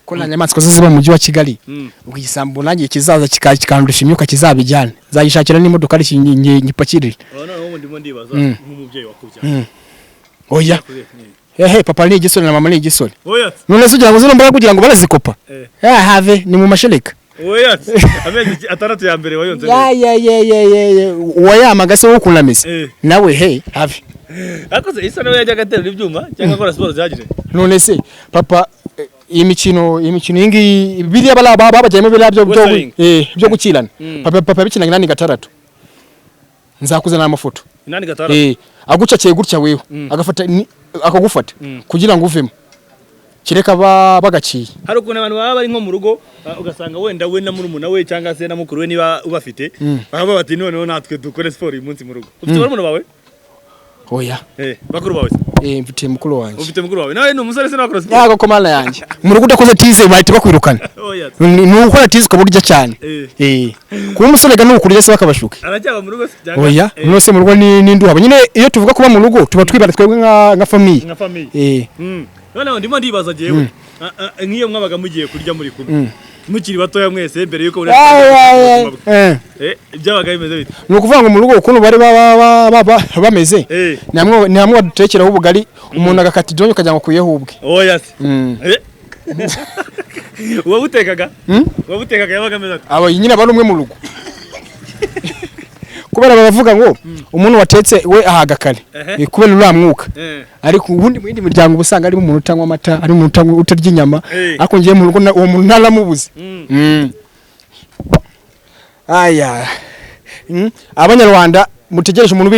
Ko nta nyamaswa zo ziba mu mujyi wa Kigali, ubwo igisambo nanjye kizaza kikandusha imyuka kizabijyane, nzayishakira n'imodoka ari nyipakirire. Noneho ubu ndimo ndibaza nk'umubyeyi wakubyaye. Oya, ehe, papa ni igisore na mama ni igisore. Oya. None se ugira ngo zino mbaraga kugira ngo barazikopa? Have ni mu mashereka. Oya, amezi 6 ya mbere wayonze Ya neza. ya ya ya ya ya, uwayamaga se wowe ukuntu ameze? Nawe he, have. Ariko se isa nawe yajyaga aterura ibyuma cyangwa akora siporo zihagije? None se papa, iyi mikino iyi ngiyi biriya bari babajyamo biriya byo Wrestling. Byo gukirana. Papa yabikinaga 86, nzakuzanira amafoto. 86? Agucakiye gutya wewe, agafata akagufata kugira ngo uvemo, kireka bagaciye. Hari ukuntu abantu baba bari nko mu rugo, ugasanga wenda we na murumuna we cyangwa se na mukuru we niba ubafite, bakavuga bati noneho natwe dukore siporo uyu munsi mu rugo. Ufite barumuna bawe? Oya. Bakuru bawe se? Mfite mukuru wanjye. Ufite mukuru wawe, nawe ni umusore se, nawe akora siporo? Yago ko mana yanjye, mu rugo udakoze tize bahita bakwirukana. Oya. Ni ukora tize ukaba urya cyane. Kuba umusore ga ni ukurya se bakabashuka. Aracyaba mu rugo se cyangwa? Oya. None se mu rugo ni n'induhaba nyine. Iyo tuvuga kuba mu rugo tuba twibara twebwe nka famille. Nka famille. Noneho ndimo ndibaza jewe, nk'iyo mwabaga mugiye kurya muri kumwe mukiri batoya mwese mbere yuko buri Ay, ay, ay. Byabaga bimeze bite? Ni ukuvuga ngo mu rugo ukuntu bari bameze, ni hamwe badutekeraho ubugari, umuntu agakata idonyo ukagira ngo akuyeho ubwe. Oya se. Uwabutekaga uwabutekaga yabaga ameze ate? Aba nyine aba ari umwe mu rugo, kubera baravuga ngo umuntu watetse we ahaga kare. Kubera uriya mwuka. Ariko ubundi mu yindi miryango uba usanga harimo umuntu utanywa amata, harimo umuntu utarya inyama. Ariko ngiye mu rugo uwo muntu ntaramubuze. Aya. Abanyarwanda mutegereje umuntu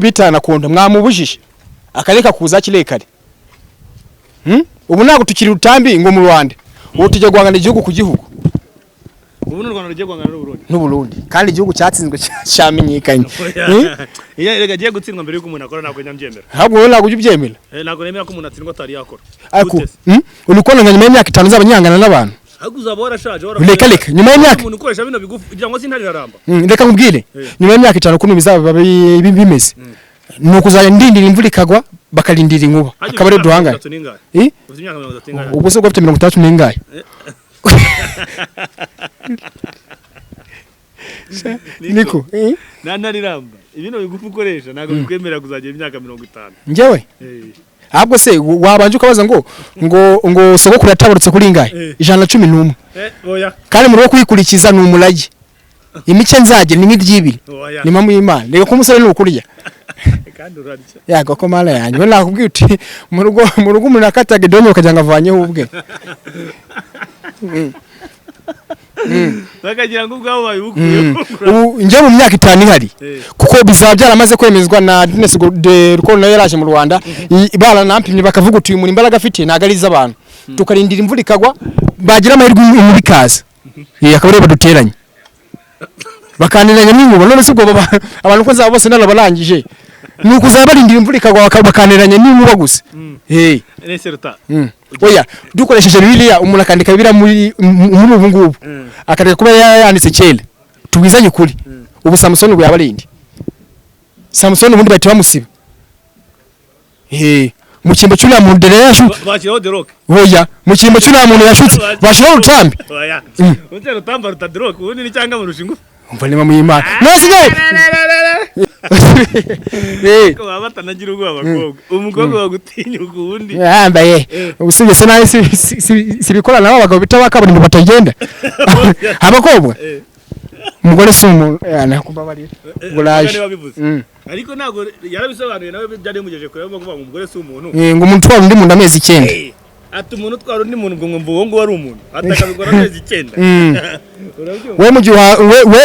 bitana kunda mwamubujije akareka kuza hakiri kare. Ubu ntabwo tukiri rutambi ngo mu Rwanda, ubu tujya guhangana igihugu ku gihugu. Ubu ni u Rwanda rugiye guhangana n'Uburundi. N'Uburundi, kandi igihugu cyatsinzwe cyamenyekanye. Iyo erega agiye gutsindwa mbere yuko umuntu akora ntabwo njya Ahubwo wowe ntabwo ujya ubyemera. Ntabwo nemera ko umuntu atsindwa atari yakora. Ariko Gute se? Uri kubona nka nyuma y'imyaka 5 nzaba nyangana n'abantu. Ahubwo uzaba warashaje. Reka, reka, nyuma y'imyaka umuntu ukoresha bino bigufi kugira ngo sintare iraramba. Reka nkubwire, nyuma y'imyaka 5 ukuntu bizaba bimeze ni ukuzajya ndindira imvura ikagwa, bakarindira inkuba, akaba ari duhangane. Eh? Ufite imyaka 30 ingahe? Ubwo se ubwo afite 32? Niko, eh? Nta ntare iramba, ibino bigufi ukoresha ntabwo bikwemerera kuzagira imyaka 50. Njyewe ahubwo se wabanje ukabaza ngo sogokuru yatabarutse kuri ingahe? 111. Oya. Kandi mu rugo kuyikurikiza ni umurage, imice nzagira ni nk'iryibiri. Oya. Ni mpamvu y'Imana, reka ko umusore ni ukurya. Kandi urarya. Yago ko mana yanjye, we nakubwiye uti mu rugo umuntu akataga idonyo ukagira ngo avanyeho ubwe. Bakagira ngo ubwabo babibukuyeho. Ubu njye mu myaka 5 ihari, kuko bizaba byaramaze kwemezwa na Guinness de Record nayo yaraje mu Rwanda, baranampimye bakavuga uti uyu muntu imbaraga afite ntabwo ari iz'abantu. Tukarindira imvura ikagwa, bagira amahirwe imvura ikaza, akaba ariyo baduteranye bakaniranya n'inkuba. None se ubwo abantu ko nzaba bose narabarangije, ni ukuzaba barindira imvura ikagwa bakaniranya n'inkuba gusa. Ese Ruta, Oya, dukoresheje Bibiliya, umuntu akandika Bibiliya muri ubu ngubu, akareka kuba yanditse kera, tubwizanye ukuri, ubu Samusoni ubu yaba ari inde? Samusoni ubundi bahita bamusiba mu cyimbo cy'uriya muntu dore yashutse. Bashyiraho The Rock. Oya, mu cyimbo cy'uriya muntu yashutse bashyiraho Rutambi. Oya. Ubundi Rutamba ruta The Rock ubundi ni cyangwa murusha ingufu? Umva niba mu Imana none se. Ko baba batanagira ubwoba abakobwa, umukobwa bagutinyuka ubundi. Yambaye usibye se nawe si ibikorana n'abagabo bita ba kaburimbo batagenda abakobwa. Umugore si umuntu, nakubabarira ngo Mugani uraje. wabivuze. Ariko ntabwo yarabisobanuye nawe byari bimugejeje kure, kuvuga ngo umugore si umuntu. Ngo umuntu utwara undi muntu amezi 9. Ati umuntu utwara undi muntu ngo uwo nguwo ari umuntu, ati akabikora amezi 9. Urabyumva? We mu gihe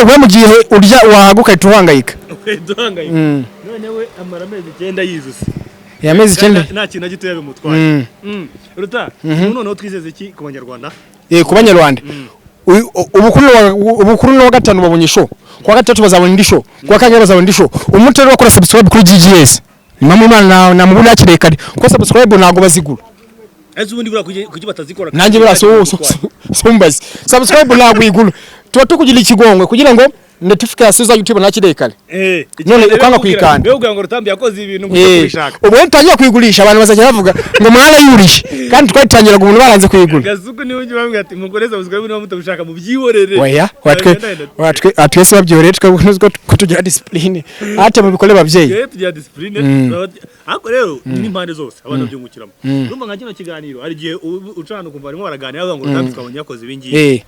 we mu gihe urya wahaga ugahita uhangayika. Duhangayika. None we amara amezi 9 yizuse. Amezi 9. Nta kintu na gitoya bimutwaye. Ruta, ubu noneho twizeze iki ku banyarwanda? Ku banyarwanda, ubu kuri uno wa gatanu babonye show, ku wa gatatu bazabona indi show, ku wa kane bazabona indi show. Umutwe rero wakora subscribe kuri GGS, ni Imana namubona hakiri kare, kuko subscribe ntabwo bazigura. Ese ubundi buriya kuki batazikora? Nanjye buriya so sumbazi, subscribe ntabwo igura, tuba tukugira ikigongwe kugira ngo Notification uzajya utibona hakiri kare. None ukanga kuyikanda. Wewe ugira ngo Rutambi yakoze ibintu ngo kubishaka. Ubu rero tutangiye kuyigurisha, abantu bazajya bavuga ngo mwarayurije, kandi twayitangiraga umuntu baranze kuyigura. Gasuku niwe ujya ubabwira ati mugore subscribe niba mutabishaka mubyihorere. Oya, watwe watwe atwese babyihorere, twe nuzwo kutugira discipline ate mubikore babyeyi. Twe tugira discipline, ariko rero n'impande zose abantu byungukiramo. Urumva nka kino kiganiro hari igihe ucana ukumva barimo baraganira bavuga ngo Rutambi twabonye yakoze ibi ngibi.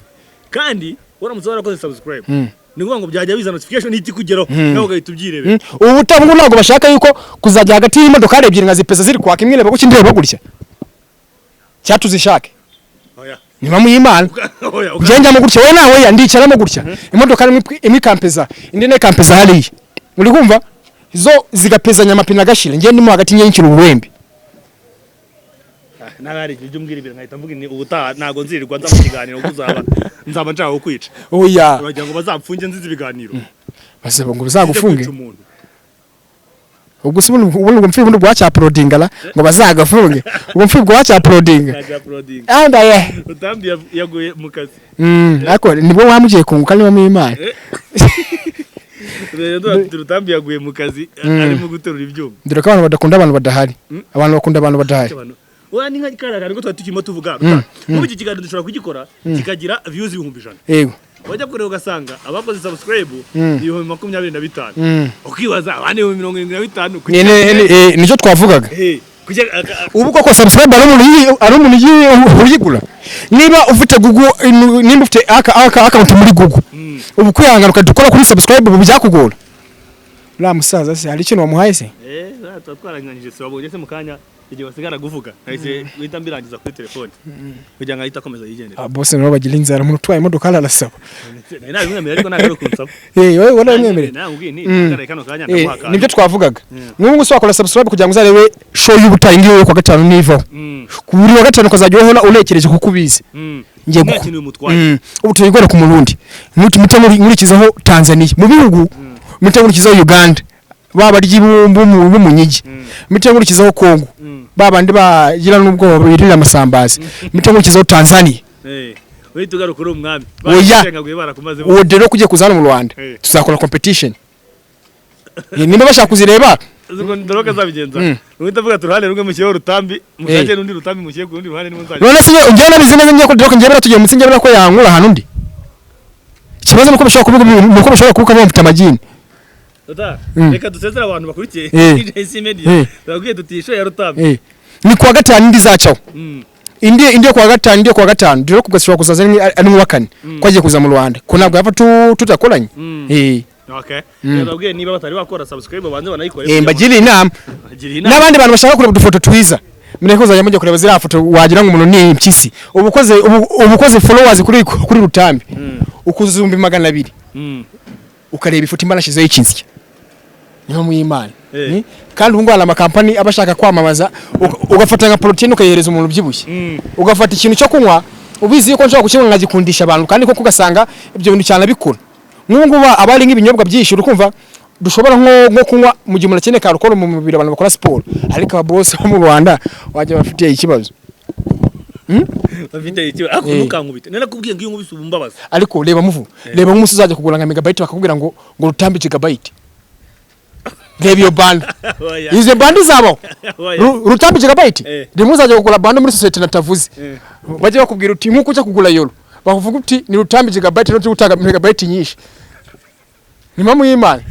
Kandi uramutse warakoze subscribe, ni ukuvuga ngo byajya biza notification ihita ikugeraho nawe ugahita ubyirebera. Ubu butabungu ntabwo bashaka yuko kuzajya hagati y'imodokari ebyiri nka zipesa ziri kwaka, imwe ireba gutya indi ireba gutya, cyatuzishake. Oya. Niba muyimana. Oya. Njye njyamo gutya, wowe nawe oya, ndicaramo gutya, imodoka imwe ikampeza, indi nayo ikampeza hariya, uri kumva zo zigapezanya amapine agashira, njye ndimo hagati, njye nkira ubuwembe. Nawe hari igihe ujya umbwira ibintu nkahita mvuga ni ubutaha ntabwo nzirirwa nza mu kiganiro kuko nzaba nshaka kukwica. Oya. Uragira ngo bazamfunge nzize ibiganiro. Basaba ngo bazagufunge. Kwica umuntu. Ubwo se ubundi ubwo mfi ubundi bwacyaporodinga la ngo bazagafunge, ubwo mfi bwacyaporodinga. Najya uploading. Anda ye. Rutambi yaguye mu kazi. Ariko nibwo wamugiye kunguka niba mwimana. Rero Rutambi yaguye mu kazi arimo guterura ibyuma. Dore ko abantu badakunda abantu badahari, abantu bakunda abantu badahari. Abantu oya, ni nka kariya kantu ko twari tukirimo tuvuga. Muri iki kiganiro dushobora kugikora kikagira views 100,000. Wajya kureba ugasanga abakoze subscribe ni 25,000. Ukibaza abandi 75,000 Nicyo twavugaga. Kuki Ubu koko subscribe ari umuntu uyigura? Niba ufite Google, nimba ufite aka account muri Google, ubu kwihangana ukadukora kuri subscribe ubu byakugora? Uriya musaza se hari ikintu wamuhaye se? Tuba twaranganyije, se wabonye se mu kanya igihe basigara kuvuga nahise guhita mbirangiza kuri telefone kugira ngo ahite akomeza yigendere. Ah, bose nabo bagira inzara, umuntu utwaye imodoka ararasaba. Nari nabimwemereye ariko ntabwo ari ukunsaba. Wowe warabimwemereye? Namubwiye nti hagarare kano kanya ndaguha akantu. Nibyo twavugaga. Nk'ubu ngubu wakora subscribe kugira ngo uzarebe show y'ubutaha ngiyo yo kwa gatanu nivaho. Ku buri wa gatanu ukazajya uhora urekereje kuko ubizi. Ngiye Nta kintu bimutwaye. Ubu tuyigora ku Murundi, muta nkurikizaho Tanzania, mu bihugu muta nkurikizaho Uganda baba ry'ibumbu munyigi, muta nkurikizaho Congo babandi bagira n'ubwoba birira amasambaza, muta nkurikizaho Tanzania. Uhita ugaruka uri umwami. Oya. Baragusengaguye barakumaze. Uwo rero kugiye kuza hano mu Rwanda, tuzakora competition. Nimba bashaka kuzireba. Uzi dore azabigenza, uhita avuga ati uruhande rumwe mushyireho Rutambi, mushake n'undi Rutambi mushyire ku rundi ruhande niba nzajya. None se njyewe nabizi neza, ngiye ko dore njyewe tugiye mutsi, njyewe ko yankura ahantu undi. Ikibazo nuko bashobora kuvuga, nuko bashobora kuvuga bamufite amagini. Ruta, reka dusezere abantu bakurikiye JC Media. Turababwiye tuti show ya Rutambi Ni kuwa gatanu indi izacaho. Indi yo kuwa gatanu, indi yo kuwa gatanu dore ko gashobora kuzaza ari mu wa kane ko agiye kuza mu Rwanda, ko ntabwo yapfa tutakoranye. Okay, turababwiye niba batari bakora subscribe banze banayikore. Mbagiriye inama. Bagira inama. N'abandi bantu bashaka kureba udufoto twiza, mureke kuzajya mujya kureba ziriya foto wagira ngo umuntu ni impyisi. Ubu ukoze followers kuri Rutambi, ukuzuza 200,000, ukareba ifoto imana ashyizeho ikinsya niho muyimana. Kandi ubu ngubu hari amakampani aba ashaka kwamamaza, ugafata nka poroteyine ukayihereza umuntu ubyibushye, ugafata ikintu cyo kunywa ubizi yuko nshobora kukinywa nkagikundisha abantu, kandi koko ugasanga ibyo bintu cyane abikora. Nk'ubu ngubu aba ari nk'ibinyobwa byinshi, uri kumva dushobora nko kunywa mu gihe umuntu akeneye ka alcool mu mubiri, abantu bakora siporo, ariko aba boss bo mu Rwanda wajya bafite ikibazo. Bafite ikibazo ariko ntukankubite, narakubwiye ngo iyo nkubise ubu mbabaza. Ariko reba muvu, reba nk'umunsi uzajya kugura nka megabyte bakakubwira ngo Rutambi gigabyte, reba iyo bundle. Oya. Izo bundle zabaho. Oya. Rutambi gigabyte. Rimwe uzajya kugura bundle muri sosiyete natavuze, bajya bakubwira uti nk'uko ujya kugura yoro, bakuvuga uti ni Rutambi gigabyte, no gutanga megabyte nyinshi, ni mpamvu y'Imana.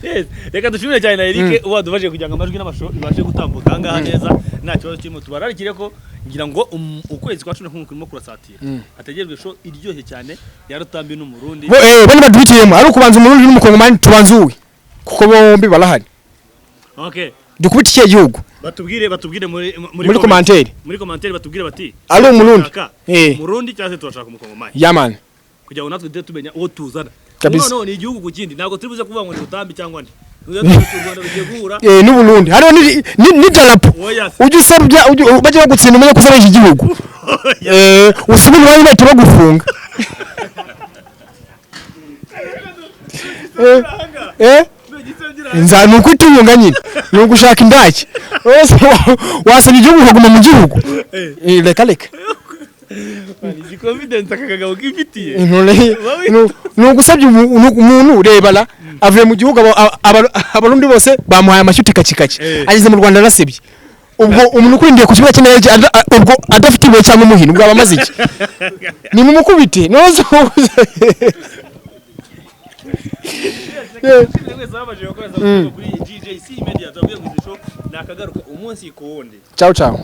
Yes. Reka dushimire cyane na Eric wadufashije kugira ngo amajwi n'amashusho bibashe gutambuka aha ngaha neza nta kibazo kirimo. Tubararikire ko ngira ngo ukwezi kwa 11 kurimo kurasatira, hategerejwe show iryoshye cyane ya Rutambi n'Umurundi. Bo baduhitiyemo ari ukubanza Umurundi n'Umukongomani, tubanza uwe kuko bombi barahari. Okay. Dukubite ikihe gihugu? Batubwire muri Muri commentaire. Muri commentaire batubwire bati Ari Umurundi. turashaka Umurundi cyangwa se turashaka Umukongomani, Yeah man. kugira ngo natwe tujye tumenya uwo tuzana. Kabisa. Noneho ni igihugu ku kindi, ntabwo turi buze kuvuga ngo ni Rutambi cyangwa ndi. U Rwanda rugiye guhura N'Uburundi hariho n'idarapo. Oya se. Ujye usabya bajya bagutsinda umenye ko usaba iki gihugu, usubire iwanyu bahita bagufunga. Nza ni ukwituyunga nyine, ni ugushaka indake. Wese wasabye igihugu ukaguma mu gihugu. Reka reka. Izi confidence aka kagabo kifitiye. Ni ugusabye umuntu rebara avuye mu gihugu, Abarundi bose bamuhaye amashyi kacikaci, ageze mu Rwanda arasebye. Ubwo umuntu ukurindiye ku kibuga cy'indege, ubwo adafite ibuye cyangwa umuhini, ubwo aba amaze iki? Ni mumukubite nozo. Mwese babashije gukora subscribe kuri GJC Media, tubabwiye ngo izi show nakagaruka umunsi ku wundi. Ciao ciao.